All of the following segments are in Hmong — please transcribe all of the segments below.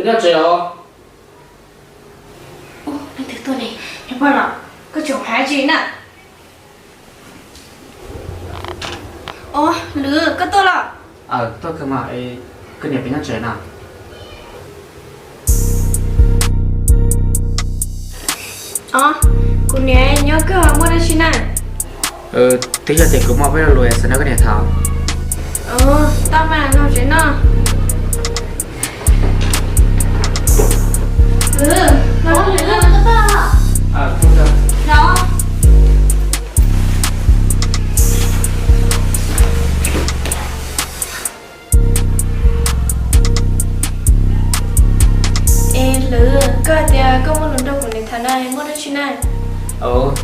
Nyob tsev os. Leej twg tuaj ne? Yog pog los koj tseem hais dab tsi na? Os, Lwm, koj tuaj los? Tuaj kawg mas, koj niam puas nyob tsev na? Os, kuv niam nyob kawg, muaj dab tsi na? Twb yog tias kuv muaj peb lo lus xav nrog koj niam tham. Tau mas, los tsev no. Es Lwm, koj hais tias koj muaj lus nrog kuv niam tham na, muaj dab tsi na?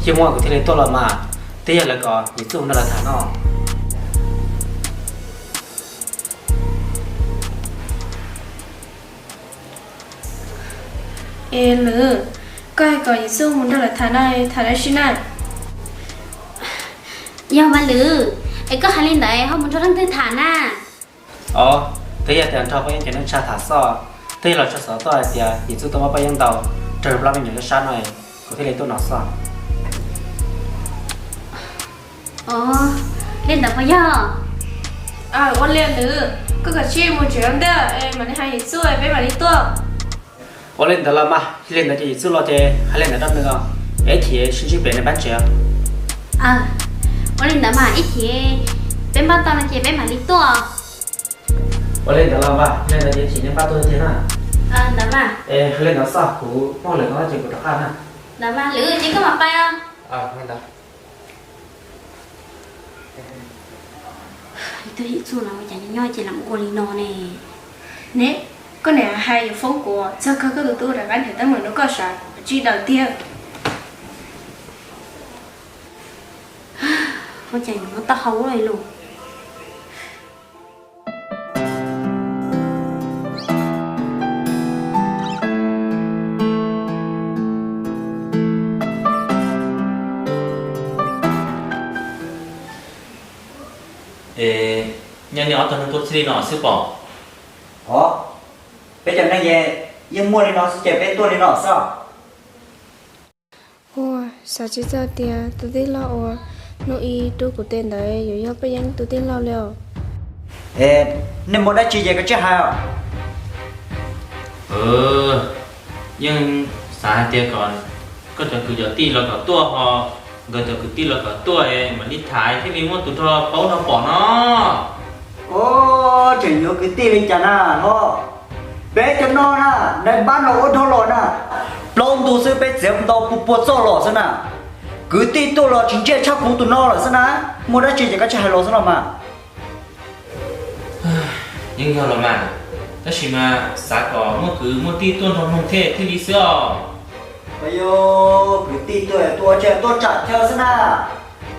Yeej muaj, kuv thiaj li tuaj los mas. Twb yog lawv kom Yim Txuj mus nrog lawv tham no. Es Lwm, koj hais kom Yim Txuj mus nrog lawv tham no, tham dab tsi na? Yog mas Lwm, es koj hais li ntawd ho mus nrog leej twg tham na? Os, twb yog tias nrog Paj Yeeb cov neej tsa tham xwb. Twb yog los tso xov tuaj hais tias Yim Txuj tuaj muab Paj Yeeb ntaus raug plab me nyuam lub sab no, kuv thiaj li tuaj no xwb. Os, li ntawd puas yog? Ua li Lwm, koj kav tsij mus tsev ua ntej es mam li hais Yim Txuj peb mam li tuaj. Ua li ntawd los mas, li ntawd ces Yim Txuj los ces hais li ntawd rau nws os, es ib chim sib ntsib pem nws pab tsev. Ua li ntawd mas ib chim peb npaj tau no ces peb mam li tuaj. Ua li ntawd los mas, li ntawd ces ib chim neb npaj tuaj tiag na. Ntawd mas. Es hais li ntawd xwb, kuv muaj lawm no ces kuv rov qab na. Ntawd mas Lwm, ces koj mam pais os. Tus Yim Txuj no ua cas nyob nyob ces lam ua li no ne? Ne, koj niam hais yuav foob kuv, txog kawg koj tus tub rov qab nrhiav teeb meem rau koj sav, tsis daws tiag. Ua cas yuav muab tau hau ua li lus. Es nyob nej ob tug neeg tuaj txij li no xwb pom? Os, peb cov neeg yeej muaj li no xwb ces peb tuaj li no xwb. Ua, xav tsis txog tias tus tij laug uas hnub ib rub kuv tes ntawd yuav yog Paj Yeeb tus tij laug li os. Es nej muaj dab tsi ces koj tsij hais os. Yeej xav hais tias kom koj cov kwv cov tij los kom tuaj ho, nkawd cov kwv tij los kom tuaj es mam li tham thiaj li muaj tus nrog paub nrog pom no. Os, tseem yuav kwv tij li cas na hlob? Peb cov no na, nais npab no ua dhau los na, plaub ntug xwb peb txiav ntau pua pua txoj los xwb na. Kwv tij tuaj los tsis ntsiag tshaj kuv tus no lawm xwb na. Muaj dab tsi ces koj tsij hais los xwb los mas. Yeej yog los mas, tab sis mas xav kom muaj kwv muaj tij tuaj nrog mloog thiaj thiaj li xwb os. Yog kwv tij tuaj tuaj tsam tuaj tsam chaw xwb na.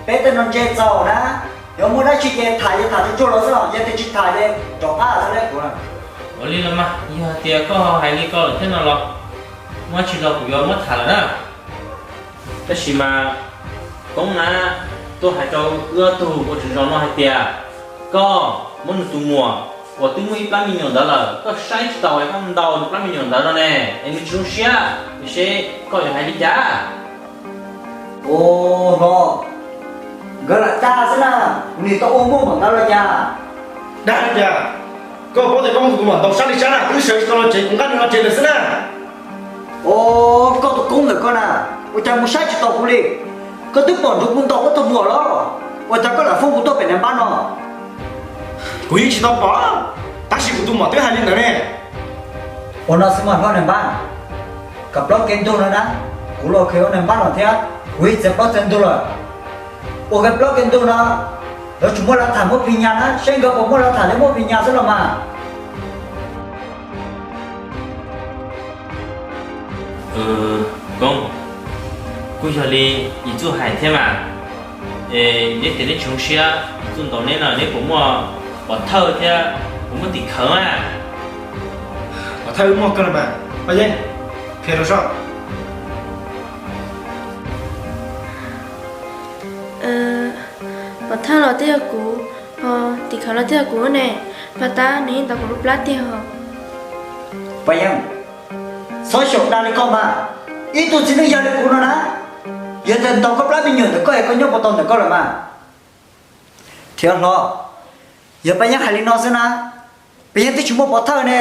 Peb tej no ntse txaus na, yog muaj dab tsi ces tham ces tham tsuag tsuag los xwb los, yog tias tsis tham ces rov qab xwb li kuv. Ua li los mas, yog tias koj hais li ko lawm thiab no los, muaj dab tsi los kuv yuav muab tham lawm na. Tab sis mas Koob na, tuaj hais rau wb ob tug ua tsaug zog no hais tias koj muab nws tus muam uas twb muaj ib plab me nyuam ntawd lawm, koj saib tsis taus es koj ntaus nws plab me nyuam ntawd no ne, es nws tsis zoo siab, nws seb koj yuav hais li cas? Ua, hlob, nkawd lam dag xwb na, kuv nim tau ua muaj npaum ntawd los cas? Dag li cas? Koj paub tias koj muab kuv tus muam ntaus sab li sab na, wb sawv tsis tau los tsev, kuv nqa nws los tsev lawm xwb na. Os, koj tus Koob ntawm koj na, ua cas mus saib tsis taus kuv li? Koj twb pom nrov kuv ntaus koj tus muam los, ua cas koj lam foob kuv tuaj pem nais npab no? Kuv yeej tsis tau pom, tab sis kuv tus muam twb hais li ntawd ne. Ua no xwb mas hlob nais npab, kam plaub ke ntug no na, kuv los kheev ua nais npab no thiab, kuv yeej txiav plaub txiav ntug lawm. Ua ke plaub ke ntug no, lawv tsis muaj lav tham muaj phis nyas na, seb nkawd puas muaj lav tham li muaj phis nyas xwb los mas. Koob, kuj yog li Yim Txuj hais thiab mas. Es neb tias neb tsis zoo siab Yim Txuj ntaus neb no, neb puas muaj pov thawj thiab puas muaj tim khawv mas? Pov thawj wb muaj kawg los mas, Paj Yeeb, qhia rau soj. Pov thawj los twb yog kuv, ho tim khawv los twb yog kuv ne. Paj Tab nws yeej ntaus kuv lub plab tiag os. Paj Yeeb, Txhob xyaum dag li koj mas, ib tug txiv neej yog li kuv no na, yog tias ntaus koj plab me nyuam ntawm koj es koj nyob puas tau ntawm koj lawm mas. Thiab hlob, yog peb yeej hais li no xwb na, peb yeej twb tsis muaj pov thawj ne.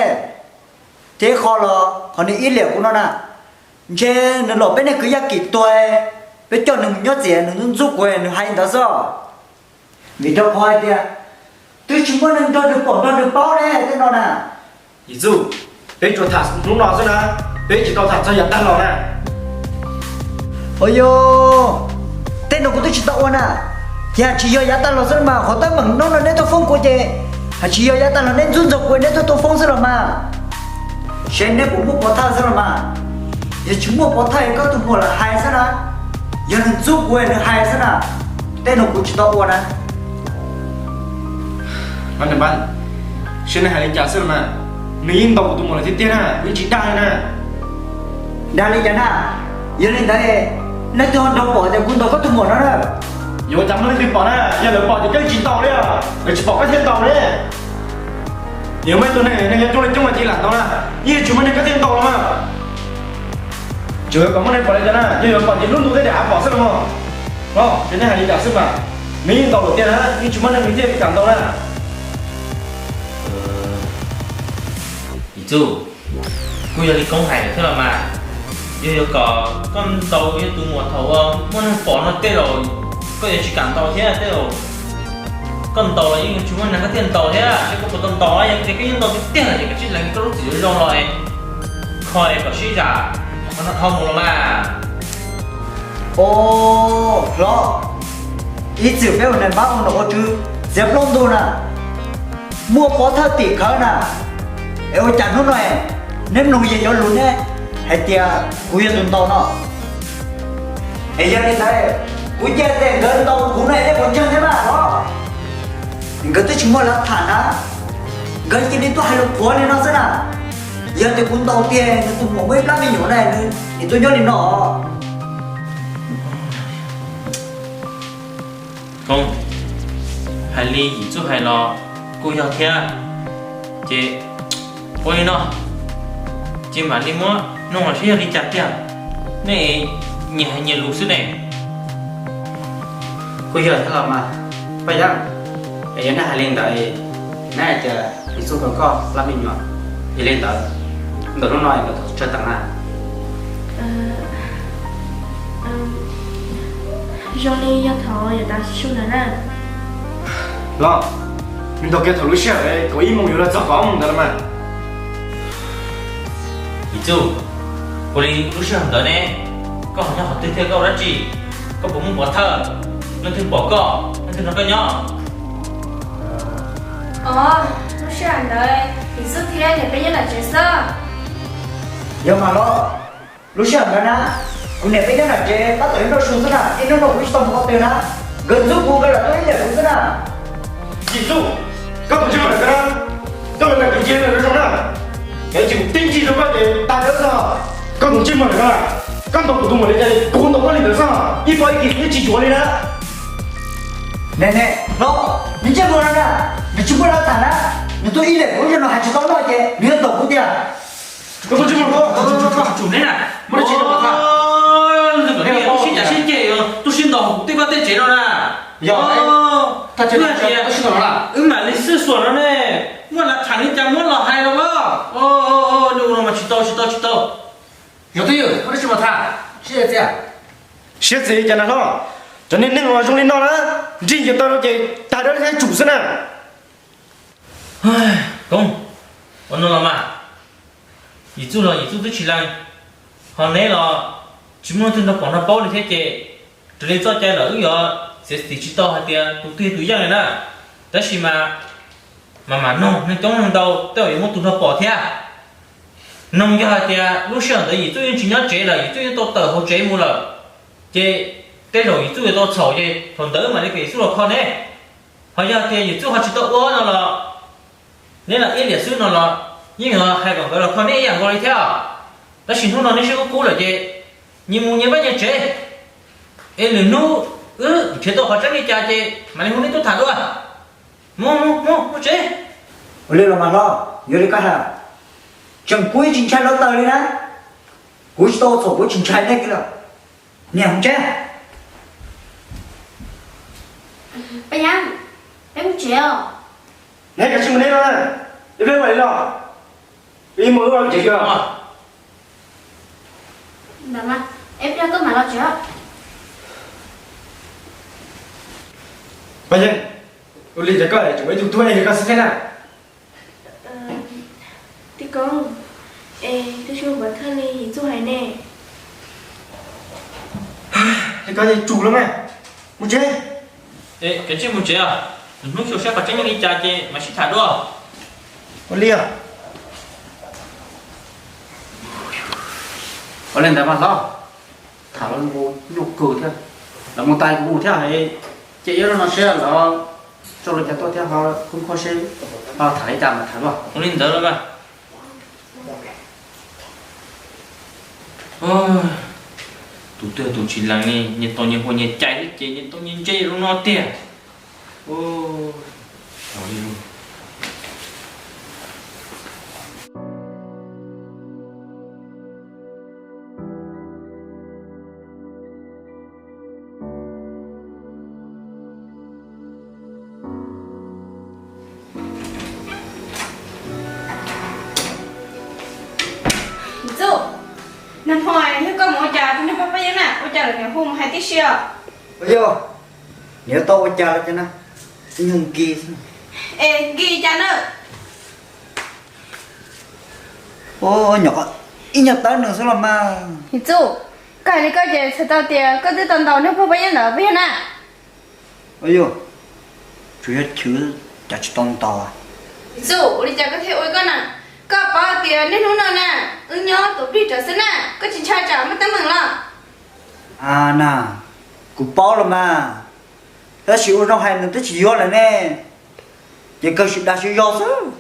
Thiab qhov los qhov nws ib liam kuv no na, ntshe nws los peb neeg kwv yaj kim tuag, peb coj nws mus nyob txim nws ntxub kuv nws hais li ntawd xwb. Vim rau qhov hais tias twb tsis muaj neeg nrog nws pom nrog nws paub ne tej no na. Yim Txuj, peb tsuas tham hnub no xwb na, peb tsis tau tham txog yav tag los na. Ua yog, tej no kuv twb tsis tau ua na, ces hais tsis yog yav tag los xwb mas qhov teeb meem hnub no neb tuaj foob kuv ces hais tsis yog yav tag los neb ntxub ntxaug kuv neb tuaj tuaj foob xwb los mas. Seb neb puas muaj pov thawj xwb los mas. Yog tsis muaj pov thawj koj tus muam lawm hais xwb na, yog nws ntxub kuv nws hais xwb na, tej no kuv tsis tau ua na. Seb nej hais li cas xwb los mas, nws yeej ntaus kuv tus muam lawm tiag tiag na, kuv yeej tsis dag li na. Dag li cas na? Yog li ntawd, leej twg ho nrog pom tias kuv ntaus koj tus muam no na? Yuav ua cas muaj leej twg pom na, yog lawv pom ces koj tsis ntaus li, lawv tsis pom koj thiaj ntaus ne. Yog muaj ib tug neeg nyob coob li coob mas ces lam ntaus na, yeej tsis muaj neeg koj thiaj ntaus los mas. Tsuas yog kom muaj neeg pom li cas na, yog yuav pom ces lub ntuj tej daim av pom xwb los mas. Los ces nej hais li cas xwb mas, nws yeej ntaus lawm tiag na, yeej tsis muaj neeg nws thiaj kam ntaus na. Yim Txuj, kuj yog li Koob hais lawm thiab los mas, yog yuav kom koj ntaus yog tus muam thaum uas muaj neeg pom no tej laus, koj yuav tsis kam ntaus thiab tej laus. Koj ntaus los yeej tsis muaj neeg koj thiaj ntaus thiab, seb koj puas tau ntaus, yog tias koj yeej ntaus tiag tiag ces koj tsij lees koj lub txim zoo zoo los es kho es kom sib zam, qhov no dhau mus los mas. Os hlob, ib txwm peb ua neeg npab ua nom ua tswv txiav plaub ntug na, muaj pov thawj tim khawv na, es ua cas hnub no neb mloog yog cov lus neb hais tias kuv yog tus ntaus no? Es yog li ntawd, kuv cia tias nkawd ntaus kuv no nej puas ntseeg thiab mas hlob? Nkawd twb tsis muaj lav tham na, nkawd cia li tuaj hais lus qhuav li no xwb na. Yog tias kuv ntaus tiag nws tus muam muaj ib plab me nyuam na, nws tuaj nyob li no. Koob, hais li Yim Txuj hais los kuj yog thiab. Ces ua li no, ces mam li muab nug los seb yog li cas tiag, nej nyias hais nyias lus xwb ne. Kuj yog thiab los mas, Paj Yeeb, es yog nej hais li ntawd, neb hais tias Yim Txuj ntaus koj plab me nyuam, yog li ntawd, ntawm lub no es nkawd tau tsawg teev na? Zoo li yog thaum yav tas su ntawd na. Los, nws ntaus kiag thaum lub sij hawm kaum ib moos yuav los txog kaum ob moos ntawd los mas. Yim Txuj, ua li lub sij hawm ntawd ne, koj ho nyob qhov twg thiab koj ua dab tsi? Koj puas muaj pov thawj? Leej twg pom koj? Leej twg nrog koj nyob? Os, lub sij hawm ntawd Yim Txuj thiab niam peb nyob nram tsev xwb. Yog mas los, lub sij hawm ntawd na, kuv niam peb nyob nram tsev tab tom yuav noj su xwb na, ib hnub no kuv tsis tau mus qhov twg na, nkawd ntxub kuv nkawd lam tuaj ib yam kuv xwb na. Yim Txuj, koj tus ntsej muag ntawm koj na, koj lam ntawm tus ntsej muag zoo na, yog tsis kuv tib ntsig rau koj ces tag dawb xwb. Koj tus ntsej muag ntawm koj na, koj ntaus kuv tus muam li cas kuv ntaus koj li ntawd xwb, ib pob ib kis yeej tsis yuav li na. Ne ne, hlob, nws ntsej muag no na, nws tsis muaj lav tham na, nws tuaj ib yam kuv lub sij hawm no hais tsis tau no ces nws yuav ntaus kuv tiag. Koj tus ntsej muag no, tsum neb na, muab dab tsi rau kuv tham. Tub sib cav sib ceg, tub sib ntaus kuv tej vaj tej tsev no na. Yog, tub sib ntaus no na. Wb mam li xwb xuas no ne, muaj lav tham li cas muab los hais los as. Nws ua no mas tsis tau, tsis tau, tsis tau. Yog twj ywm, muaj dab tsi mas tham, sib txias. Siab txias li cas na hlob, cov niag neeg uas zoo li no na, nrig ncaws taw rau ces tag dawb thiab tsum xwb na. Koob, ua no los mas, Yim Txuj los Yim Txuj twb tsis lees, ho neb los tsis muaj leej twg nrog pom nrog paub li thiab ces raws li txoj cai lawm wb yuav txiav txim tsis tau hais tias tus twg yog tus yeej li na. Tab sis mas, mas mam noog neeg coob neeg ntau tej zaum yuav muaj tus nrog pom thiab. Noog yog hais tias lub sij hawm ntawd Yim Txuj yeej tsis nyob tsev lawm, Yim Txuj yeej tau tawm hauv tsev mus lawm, ces tej zaum Yim Txuj yuav tau txhaum ces thaum ntawd mam li kom Yim Txuj los kho neb. Ho yog hais tias Yim Txuj ho tsis tau ua no los, neb los ib liam xwb no los yeej yuav hais kom nkawd los kho neb ib yam nkaus li thiab. Tab sis hnub no neb sib kub kub lawm ces nyias mus nyias vaj nyias tsev, es lwm hnub wb nrhiav tau qhov tseeb li cas ces mam li hu neb tuaj tham dua. Mus, mus, mus, mus tsev. Ua li los mas hlob, yog li koj hais, tseem kuv tsis ntshai hluav taws li na. Kuv tsis tau ua txhaum, kuv tsis ntshai nej kiag lawm. Niam, mus tsev. Peb Yeeb, peb mus tsev os. Neb kav tsij mus neb no, ib pliag ua li los, ib mus wb ua tsev kawg. Ntawd mas, ib pliag koj mam los tsev. Paj Yeeb, ua li cas koj tseem muaj ib tug tuag li koj xwb thiab na? Tij Koob, es twb tsis muaj peev thawj li Yim Txuj hais ne. Li koj yeej tsum lawm mas, mus tsev. Kav tsij mus tsev os, hnub xyuas saib qhov tseeb yog li cas ces mam sib tham dua. Ua li os. Ua li ntawd mas hlob, tham los nyuaj kawg thiab, lawv mus tas kuv mus thiab, ces ib lub no seb lawv tso lawv cov tuaj thiab ho khub khuab seb ho tham li cas mas tham dua. Ua li ntawd los mas. Tus twg tus tsis lees li, nyias tau nyias hua nyias cai xwb ces nyias tau nyias ntse lub no tiag. Yim Txuj, nag hmo yog koj mus ua cas rau niag pog Paj Yeeb na, ua cas lawv niam hu mus hais tib si os? Ua yog, niam tau ua cas los cas na, ib nyuag nkis. Es nkis cas na? Nyuam qhuav ib nyuag tawb nws xwb los mas. Yim Txuj, koj hais li koj ces txhais tau tias koj twb tau ntaus niag pog Paj Yeeb ntawd puas yog na? Ua yog, tsuas yog chwv, cas tsis tau ntaus. Yim Txuj, ua li cas koj thiaj ua li koj na? Koj paub tias niaj hnub no na, wb nyob tus plig rawv xwb na, koj tsis ntshai tsam muaj teeb meem los? A na, kuv paub los mas, tab sis ua zoo hais nws twb tsis yuav lawm ne, ces kawg sim dag sim zog xwb.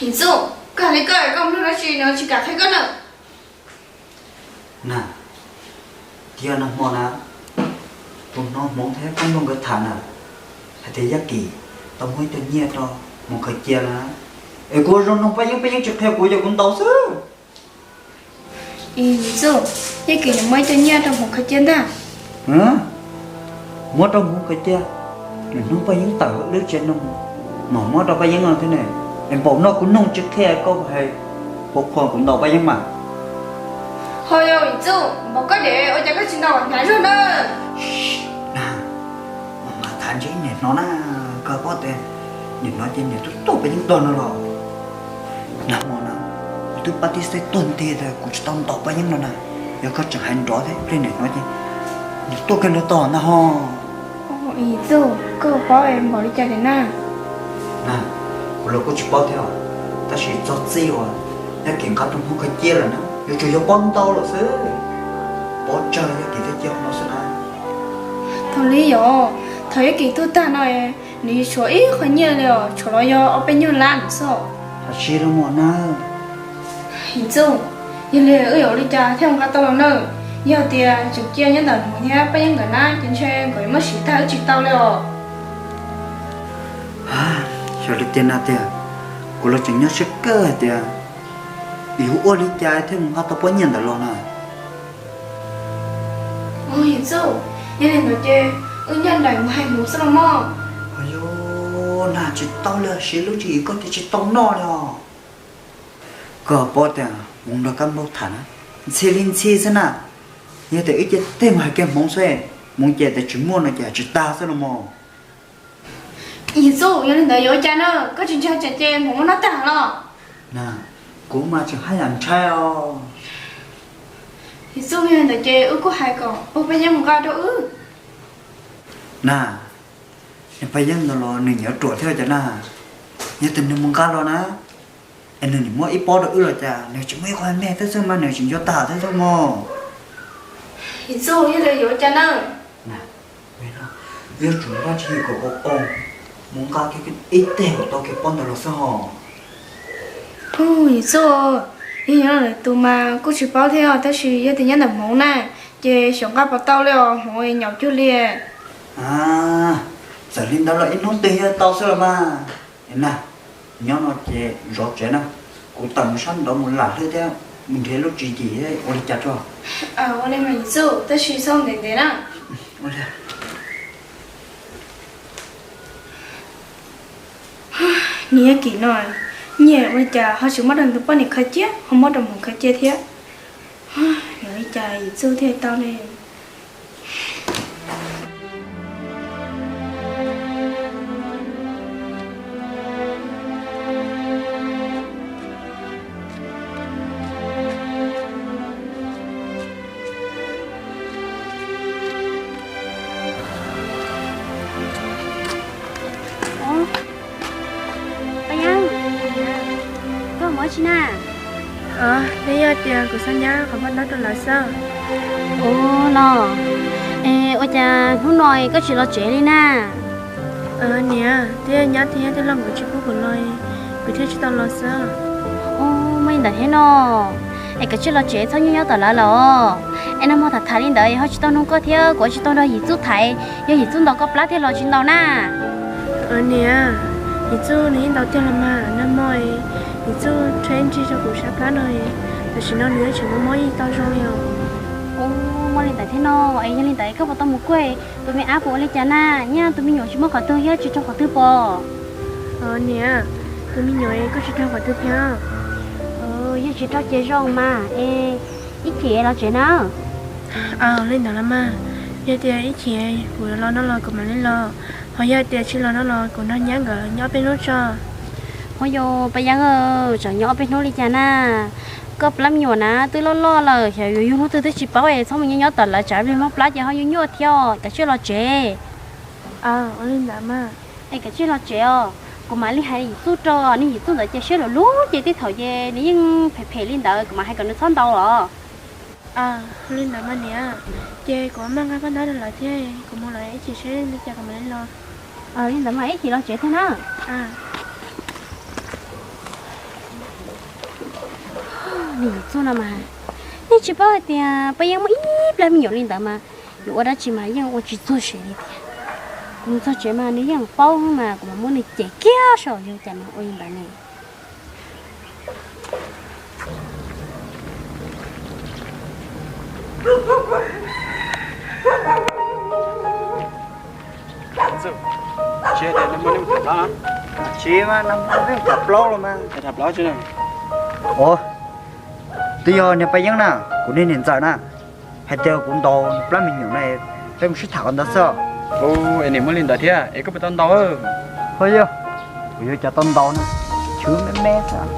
Yim Txuj, koj hais li koj, koj mus nug dab tsi nws tsis kam qhia koj na. Na, thiab nag hmo na, kuv hnov Hmoov thiab Paj Yeeb nkawd tham na, hais tias Yaj Kim tau muab ib tug nyiaj rau Hmoov khaws cia na, es kuv ua zoo nug Paj Yeeb, Paj Yeeb tsis qhia kuv, yog kuv ntaus xwb. Yim Txuj, Yaj Kim nws muab ib tug nyiaj rau Hmoov khaws cia ntag. Muab rau Hmoov khaws cia? Nws hnub Paj Yeeb tawm lub tsev no mas muab rau Paj Yeeb no thiab ne. Es npaum no kuv nug tsis qhia koj hais, qhuas qhuas kuv ntaus Paj Yeeb mas. Ho yog Yim Txuj, npaum koj dev ua cas koj tsis ntaus hnyav zog na? Na, mas tham ntshe niam hnov na, koj paub tias niam hnov ces niam twb tuaj Paj Yeeb tog no los. Nag hmo na, kuv twb pab tib xeeb tuag nti tas kuv tsis tau ntaus Paj Yeeb no na. Yog koj tseem hais nrov thiab ib pliag niam hnov ces niam tuaj kiag luag tog ntag ho. Yim Txuj, koj paub es npaum li cas tiag na? Na, kuv los kuj tsis paub thiab os, tab sis txog txij uas Yaj Kim nqa rau Hmoov khaws cia lawm na, yuav tsum yog paub ntau lawm xwb. Paub tsawg Yaj Kim thiaj cia no xwb na. Thaum li yog, thaum Yaj Kim tuag tag no, nws tshuav ib qho nyiaj li os, tshuav los yog ob peb nyuag lab xwb. Tam sim no mas na, Yim Txuj, yog li wb yuav ua li cas thiaj nqa tau los na? Yog tias tseem cia nyob ntawm Hmoov thiab Paj Yeeb nkawd na ces ntshe nkawd yuav muab siv tag wb tsis tau li os. Xyov li tiag na tiag, kuv los tseem nyob siab kawg hais tias yuav ua li cas thiaj mus nqa tau pob nyiaj ntawd los na. Yim Txuj, yog li ntawd ces wb ncaj nraim mus hais Hmoov xwb los mog. Yog na, tsis tau li, siv lub tswv yim koj ces tsis tau noj li os. Koj paub tias Hmoov nrog Kab Npauj tham na, ntxhi li ntxhi xwb na. Yog tias wb cia tej mus hais kiag Hmoov xwb, Hmoov ces tias tsis muaj no ces tsis tag xwb los mog. Yim Txuj, yog li ntawd yuav ua cas na? Koj tsis ntshai tsam ces Hmoov muab noj tag los? Na, kuv mas tseem haj yam ntshai os. Yim Txuj, yog li ntawd ces wb kuj hais kom pog Paj Yeeb mus nqa rau wb. Na, niag Paj Yeeb ntawd los nws nyiam ruam thiab cas na. Yog tias nws mus nqa los na, es nws nim muab ib pob rau wb los cas nws tsis muaj ib qho me thiab xwb mas nws tseem yuav tag thiab xwb mog. Yim Txuj, yog li yuav ua cas na? Yuav tsum nqa tswv yim kom qos qos, mus nqa kiag ib teg kom tau kiag pob ntawd los xwb hos. Yim Txuj, yog nyob ntawm tus mas kuj tsis paub thiab os, tab sis yog tias nyob ntawm Hmoov na, ces xyov nqa puas tau li os, Hmoov nyaum cuag li. Txawm li ntawd los ib hnub twg yuav tau xwb los mas. Na, nyob no ces zov tsev na, kuv tawm mus sab nraud mus lam hlwb thiab. Mus nrhiav lub tswv yim ua li cas tso. Ua li mas Yim Txuj, tab sis txhob ntev ntev na. Niam, kim no nyiaj ua li cas ho tsis muab rau tus poj niam khaws cia, ho muab rau mus khaws cia thiab. Ua li cas Yim Txuj thiaj tau li. Paj Yeeb, koj mus ua dab tsi na? Twb yog tias kuv xav nyab qhov paj ntaub rau lawv xwb. Ua los, es ua cas hnub no koj tsis los tsev li na? Niam, twb yog nyab thiab tij laug nkawd tsis pub kuv los, kuv thiaj tsis tau los xwb. Ua, muaj li ntawd thiab no. Es kav tsij los tsev txhob nyob nyob tom lawv los. Es nag hmo tham tham li ntawd ho tsis tau nug koj thiab kuv tsis tau nrog Yim Txuj tham, yog Yim Txuj ntaus koj plab thiaj los tsis ntaus na. Niam, Yim Txuj nws yeej ntaus tiag los mas, nag hmo Yim Txuj rhe nrig rau kuv sab plab no, tam sim no nws yeej tseem mob mob yeej tau zoo li os. Ua, muaj li ntawd thiab no, es yog li ntawd koj puas tau mus kuaj tus me ab puas ua li cas na? Nyaj tus me nyuam tsis muaj qhov twg, yog tsis raug qhov twg pom? Niam, tus me nyuam kuj tsis raug qhov twg thiab. Yog tsis raug ces zoo mas, es ib chim los tsev na. Aws, li ntawd los mas, yog tias ib chim kuv los no los kuv mam li los, ho yog tias tsis los no los kuv nrog nyab nkawd nyob ob peb hnub tso. Ho yog Paj Yeeb, tsam nyob ob peb hnub li cas na? Koj plab me nyuam na twb loj loj lawm, xyov yuav yug hnub twg twb tsis paub es txhob mus nyob nyob tom lawv, tsam pliag mob plab ces ho yuav nyuaj thiab, kav tsij los tsev. Ua li ntawd mas. Es kav tsij los tsev os, kuv mam li hais Yim Txuj rau, nws Yim Txuj ntawd ces siab luv luv ces tej thaum ces nws yeej phem phem li ntawd, kuv mam hais kom nws txhob ntaus los. Ua li ntawd mas niam, ces kuv maj nqa paj ntaub rau lawv thiab, kuv mus lawm ib chim seb li cas kuv mam li los. Li ntawd mas ib chim los tsev thiab na. Nws Yim Txuj no mas, yeej tsis paub hais tias Paj Yeeb muaj ib plab me nyuam li ntawd mas, yuav ua dab tsi mas yeej ua tsis txog siav li thiab. Kuv mus txog tsev mas nws yeej paub mas kuv mam muab nws cem kiag saum yog cas mas ua li ntawd ne. Tsis mas, nag hmo peb tham plaub los mas. Tham plaub tsi na. Twb yog niag Paj Yeeb na, kuv niag niam ntxawm na, hais tias kuv ntaus plab me nyuam na, peb mus sib tham qhov ntawd xwb. Es niam muaj li ntawd thiab es koj puas tau ntaus? Ho yog, kuv yuav cas tau ntaus na, chwv me me xwb.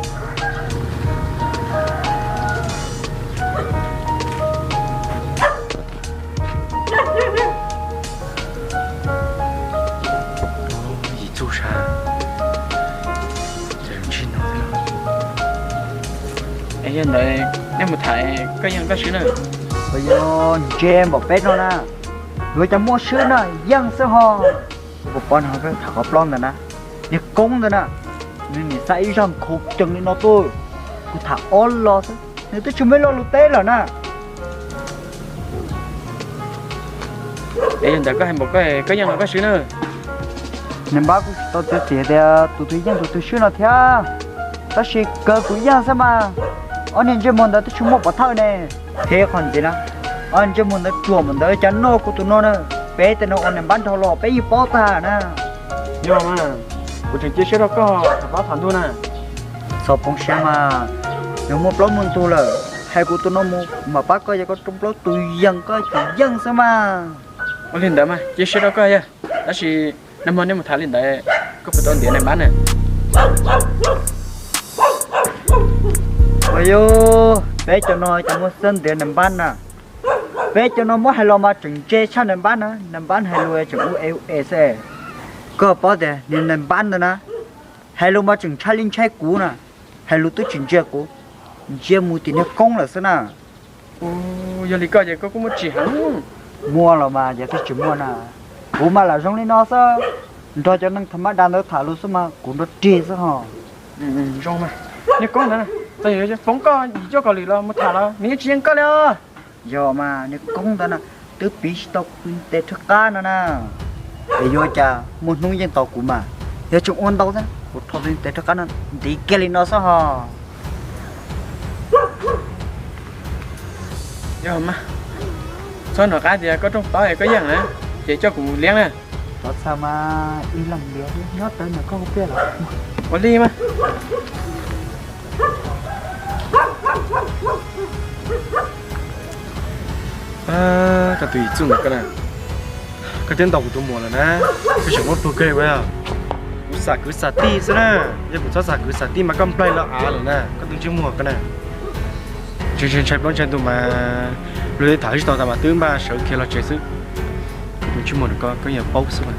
Yim Txuj sab, cas ntsej no. Es yog ntawd nej mus tham koj yeej koj swb na. Yog ntse npaum peb no na, yuav cas muaj swb na, yeej xwb ho. Kuv pom no peb tham qhov plaub ntawd na, niag koob ntawd na, nws nim xa ib zaj nkhaus cees li no tuaj, kuv tham ob los xwb nws twb tsis muaj ib lo lus teb lawm na. Es yog ntawd koj hais npaum koj, koj yeej los koj swb na. Niag npab kuj tsis tau txiav txim tias tus twg yeej tus twg swb no thiab, tab sis kawg kuv yeej xwb mas. Ob niag ntsej muag ntawd twb tsis muaj pov thawj ne. Thiab qhov ntxiv na, ob niag ntsej muag ntawd ruam npaum ntawd cas noj kuv tus no na. Peb tej no ua niag npab nrog los peb yeej paub tag na. Yog mas, kuv tseem cia siab rau koj tham plaub tham ntug na. Txhob poob siab mas, yog muaj plaub muaj ntug lawm, hais kuv tus no mus kuv mam pab koj, yog koj rooj plaub tus yees koj tseem yeej xwb mas. Ua li ntawd mas cia siab rau koj yog, tab sis nag hmo nej mus tham li ntawd koj puas tau ntiav niag npab na? Ua yog, peb cov no cov muaj xeeb ntiav niag npab na. Peb cov no muab hais los mas tseem ntse tshaj niag npab na, niag npab hais lus tseem ua es ua es xwb. Koj paub tias niag niag npab ntawd na, hais lus mas tseem ntshai li ntshai kuv na, hais lus twb tsis ntsia kuv, ntsia mus tim niag koob lawm xwb na. Yog li koj ces koj kuj muaj tsim heev. Muaj los mas yog twb tsis muaj na, kuv mas lam zoo li no xwb, nrog cov neeg tham mab da ntawd tham lus xwb mas kuv nrog rig xwb ho. Zoo mas, niag koob ntawd, txawm yuav foov koj yim cuaj kaum lwm los mus tham los nws yeej tsis yeej koj li os. Yog mas, niag koob ntawd na, twb piv tsis tau kuv tus ntiv tes rhawv qab no na. Es yuav cas muaj hnub yeej tau kuv mas, yog tseem ua ntau xwb kuv rho tus ntiv tes rhawv qab no ntiv kiag li no xwb ho. Yog mas, txhob nov qab tias koj rooj plaub es koj yeej na, ces coj kuv liab na. Txhob txhawj mas, ib leeg liab nyob tawv ntawm koj pliaj los. Ua li mas. Koj tus yim txuj ntawm koj na, koj twb ntaus kuv tus muam lawm na, koj tseem muab plhu kawg ua. Kuv xam kwv xam tij xwb na, yog kuv txhob xam kwv xam tij mas koj nplaig los av lawm na, koj tus ntsej muag koj na. Ntshai ntshai plaub ntshai ntug mas luag tej tham tsis tau tas mas twb npaj sawv khiav los tsev xwb. Koj tus ntsej muag ntawm koj, koj yeej paub xwb mas.